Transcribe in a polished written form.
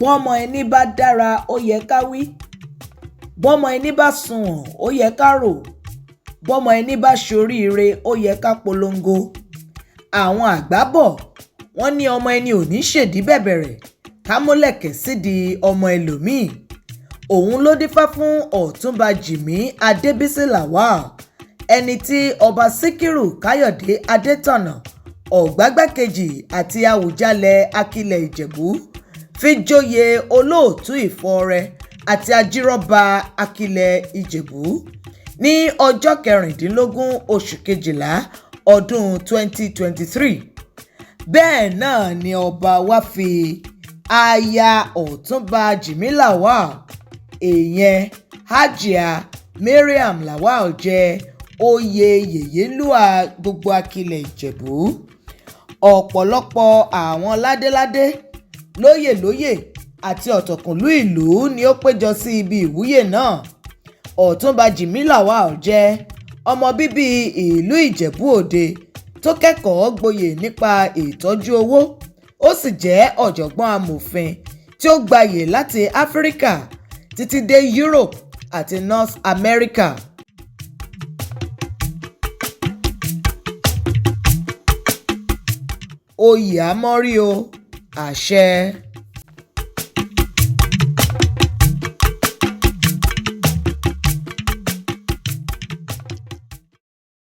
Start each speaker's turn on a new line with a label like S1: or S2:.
S1: Bọ́mọ ẹni bá dára, ó yẹ ká wí, bọ́mọ ẹni bá sunwọ̀n, ó yẹ ká rò, bọ́mọ ẹni bá ṣoríire, ó yẹ ká polongo. Àwọn àgbà bò wọ́n ní ọmọ ẹni ò ní ṣèdí bẹ̀bẹ̀rẹ̀ ká mólẹ̀kẹ̀ sídìí ọmọ ẹlòmí-ín. Òun ló dífá fún Ọ̀túnba Jimmy Adebisi Lawal, ẹni tí Ọba Síkírù Káyọ̀dé Adétọ̀nà, Ọ̀gbágbá Kejì àti Àwùjalẹ̀ Akilẹ̀ Ìjẹ̀bù, fi joyè Olóòtú Ìfọ̀rẹ́ àti Ajírọ́ba Akilẹ̀ Ìjẹ̀bù ní ọjọ́ kẹrìndínlógún oṣù kejìlá ọdún 2023. Bẹ́ẹ̀ náà ni ọba wá fi aya Ọ̀túnba Jimmy Lawal, ìyẹn Hajia Mariam Lawal, jẹ́ oyè Yèyélúà gbogbo Akilẹ̀ Ìjẹ̀bù. Ọ̀pọ̀lọpọ̀ àwọn ládéládé, lóyèlóyè àti ọ̀tọ̀kùlú ìlú ni ó péjọ sí ibi ìwúyè náà. Ọ̀túnba Jimmy Lawal jẹ́ ọmọ bíbí ìlú Ìjẹ̀bú-Òde tó kẹ́kọ̀ọ́ gboyè nípa ìtọ́jú owó, ó sì jẹ́ ọ̀jọ̀gbọ́n amòfin tí ó gbayè láti Áfíríkà títí dé Europe àti North America. Oyè á mọ́rí o, àṣẹ.